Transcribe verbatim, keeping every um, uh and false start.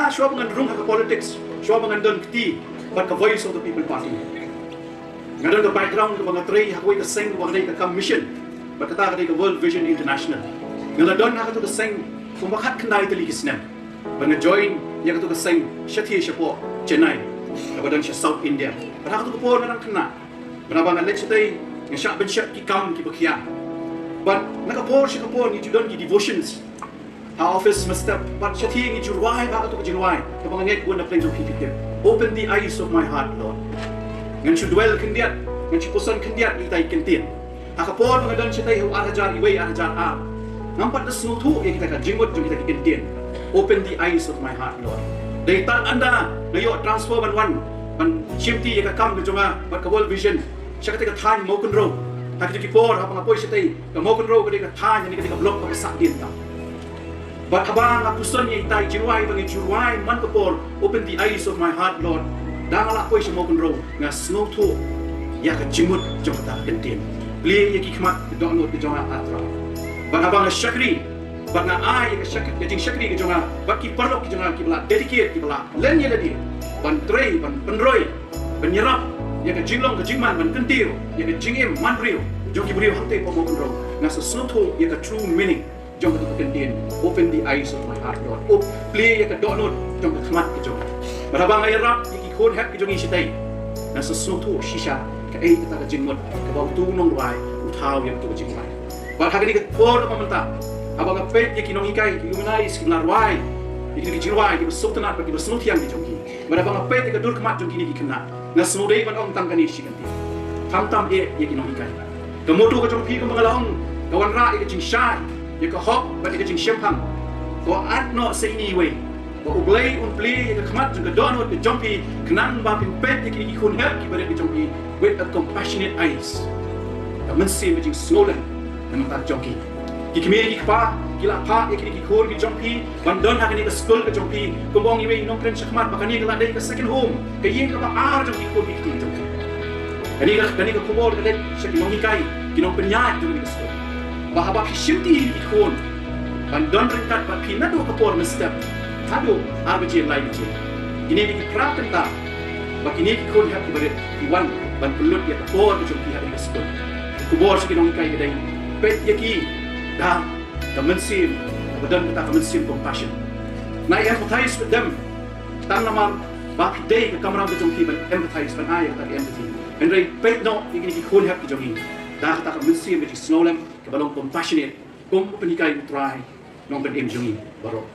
Shuwa ba ngan rung ha ka politics, shuwa ba ngan don kti bad ka Voice of the People Party, nga don ka background kaba nga trei ha kawei ka seng kaba ka dei ka kam mission, bad kata ka dei ka World Vision International. Nga la don ha katu ka seng kumba khatkhyndai tylli ki snem. Bad nga join ïa katu ka seng shathie shapoh Chennai, kaba don sha South India. Bad ha katu ka por nga dang khynnah, bad haba nga leit shatei, nga shah pynshet ki kam kiba khia. Bad na ka por sha ka por ngi ju don ki devotions ha office mynstep, bad shathie ngi ju rwai ba katu ka jingrwai kaba nga ngeit bun na pdeng jong phi phi tip, Open the eyes of my heart, Lord. Ngan shu dwell khyndiat, ngan shu puson khyndiat ïa itai i kyntien. Ha ka por ba nga don shatei ha u ar hajar iwei, ar hajar ar, ngam pat da sngewthuh ïa kita ka jingmut jong kita ki kyntien, Open the eyes of my heart, Lord. Dei tang haba nga ïoh transfer ban wan ban shimti ïa ka kam ka jong nga bad ka World Vision sha katei ka thaiñ Mawkynrew. Ha kito ki por haba nga poi shatei, ka Mawkynrew ka dei ka thaiñ, ka dei ka block kaba sahdien tam. Bad haba nga puson ïa itai i jingrwai ba ngi ju rwai man ka por, Open the eyes of my heart, Lord, da nga lah poi sha Mawkynrew, nga sngewthuh ïa ka jingmut jong kata ka kyntien. Plie ïa ki khmat ki dohnud ki jong nga, ah Trai. Bad haba nga shakri, bad nga ai ïa ka shak-, ka jingshakri ka jong nga bad ki paralok ki jong nga kiba la dedicate, kiba la len ïa lade ban trei, ban pynroi, ban ïarap ïa ka jinglong ka jingman, ban kyntiew ïa ka jingim manbriew jong ki briew hangtei hapoh Mawkynrew. Nga sa sngewthuh ïa ka true meaning jong kata ka kyntien, Open the eyes of my heart, Lord. Up, plie ïa ka dohnud jong ka khmat ka jong nga. Bad haba nga ïarap ïa ki khun hep ki jong ngi shatei, nga sa sngewthuh shisha kaei kata ka jingmut kaba utu u nongrwai u thaw ïa utu u jingrwai. Bad ha kane ka por kaba mynta, haba nga peit ïa ki nonghikai, ki luminaries kiba la rwai ïa kine ki jingrwai kiba sngewtynnat bad kiba sngewthiang ki jong ki, bad haba nga peit ïa ka dur khmat jong kine ki khynnah, nga sngewdei ban ong tang kane shi kyntien: Khamtam eh ïa ki nonghikai. Ka motto ka jong phi kumba nga la ong, ka wanrah ïa ka jingshai, ïa ka hok bad ïa ka jingshemphang. Ka wad noh sa ine iwei, ba U Blei un plie ïa ka khmat jong ka dohnud ka jong phi, khnang ba phin peit ïa kine ki khun hep kiba rit ki jong phi with a compassionate eyes. Ka mynsiem ka jingsngewlem na ka bynta jong ki. Ki kmie ki kpa ki la phah ïa kine ki khun ki jong phi ban don ha kane ka skul ka jong phi. Kumba ong iwei i nongkren shakhmat ba kane ka la dei ka second home, ka ïing kaba ar jong ki khun ki kti jong phi. Kane ka, kane ka khubor ka dei sha ki nonghikai, ki nongpynïaid jong kane ka skul, ba haba phi shimti ïa ki khun ban don ryngkat bad phi naduh ka por mynstep haduh ar baje lai baje, kine ki pra kynta ba kine ki khun hep kiba rit ki wan ban pynlut ïa ka por ka jong ki ha kane ka skul. Ka khubor sha ki nonghikai ka dei, peit ïa ki da ka mynsiem kaba don kata ka mynsiem compassion. Nai empathize with them. Tang namar ba phi dei ka kamram ka jong phi ban empathize, ban ai kata ka empathy. Hynrei peit noh ïa kine ki khun hep ki jong ngi da kata ka mynsiem ka jingsngewlem kaba long compassionate, kum u pynhikai U Trai, Nongpynim jong ngi baroh.